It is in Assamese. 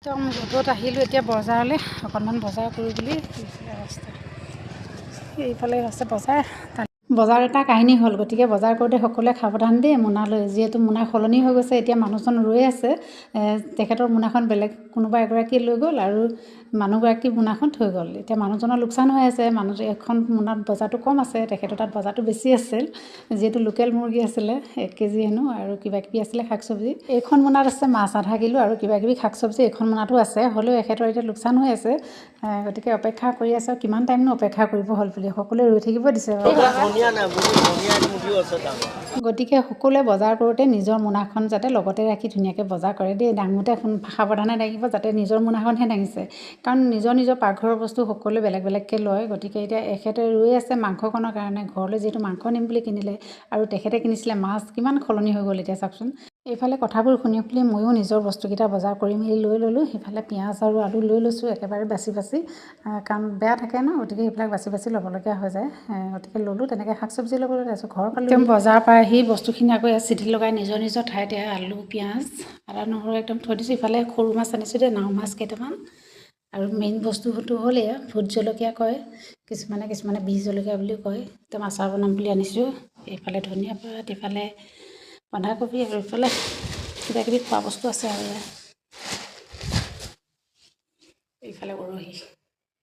একদম ৰ'দত আহিলোঁ এতিয়া বজাৰলৈ, অকণমান বজাৰ কৰোঁ বুলি। এইফালে ৰাস্তা, এইফালে আছে বজাৰ। তাত বজাৰ এটা কাহিনী হ'ল। গতিকে বজাৰ কৰোঁতে সকলোৱে সাৱধান দেই মোনা লৈ, যিহেতু মোনা সলনি হৈ গৈছে। এতিয়া মানুহজন ৰৈ আছে, তেখেতৰ মোনাখন বেলেগ কোনোবা এগৰাকীয়ে লৈ গ'ল আৰু মানুহগৰাকীৰ মোনাখন থৈ গ'ল। এতিয়া মানুহজনৰ লোকচান হৈ আছে। মানুহ এখন মোনাত বজাৰটো কম আছে, তেখেতৰ তাত বজাৰটো বেছি আছিল, যিহেতু লোকেল মুৰ্গী আছিলে 1 কেজি হেনো আৰু কিবা কিবি আছিলে শাক চব্জি। এইখন মোনাত আছে মাছ আধা কিলো আৰু কিবা কিবি শাক চব্জি। এইখন মোনাতো আছে, হ'লেও এখেতৰ এতিয়া লোকচান হৈ আছে। গতিকে অপেক্ষা কৰি আছে। কিমান টাইমনো অপেক্ষা কৰিব হ'ল বুলি সকলোৱে ৰৈ থাকিব দিছে বাৰু। ধনিয়া নাই, বহুত ধনিয়া মুঠিও আছে ডাঙৰ। গতিকে সকলোৱে বজাৰ কৰোঁতে নিজৰ মোনাখন যাতে লগতে ৰাখি ধুনীয়াকৈ বজাৰ কৰে দেই। দাঙোতে সাৱধানে দাঙিব যাতে নিজৰ মোনাখনহে দাঙিছে, কাৰণ নিজৰ নিজৰ পাকঘৰৰ বস্তু সকলোৱে বেলেগ বেলেগকৈ লয়। গতিকে এতিয়া এখেতে ৰৈ আছে মাংসকণৰ কাৰণে, ঘৰলৈ যিহেতু মাংস নিম বুলি কিনিলে আৰু তেখেতে কিনিছিলে মাছ। কিমান সলনি হৈ গ'ল এতিয়া চাওকচোন। এইফালে কথাবোৰ শুনি শুনি ময়ো নিজৰ বস্তুকেইটা বজাৰ কৰি মেলি লৈ ল'লোঁ। সিফালে পিঁয়াজ আৰু আলু লৈ লৈছোঁ একেবাৰে বাছি বাছি, কাৰণ বেয়া থাকে ন, গতিকে সেইবিলাক বাছি বাছি ল'বলগীয়া হৈ যায়। গতিকে ল'লোঁ তেনেকৈ শাক চব্জি ল'বলৈ। তাৰপিছত ঘৰ পালোঁ। একদম বজাৰৰ পৰা আহি বস্তুখিনি আকৌ ইয়াত চিজিল লগাই নিজৰ নিজৰ ঠাইত এয়া আলু, পিঁয়াজ, আদা, নহৰু একদম থৈ দিছোঁ। ইফালে সৰু মাছ আনিছোঁ দেই, নাও মাছ কেইটামান। আৰু মেইন বস্তুটো হ'ল এয়া ভোট জলকীয়া কয় কিছুমানে, কিছুমানে বিহ জলকীয়া বুলিও কয়। একদম আচাৰ বনাম বুলি আনিছোঁ। এইফালে ধনিয়া পাত, এইফালে বন্ধাকবি আৰু এইফালে কিবা কিবি খোৱা বস্তু আছে। আৰু এয়া এইফালে উৰহি।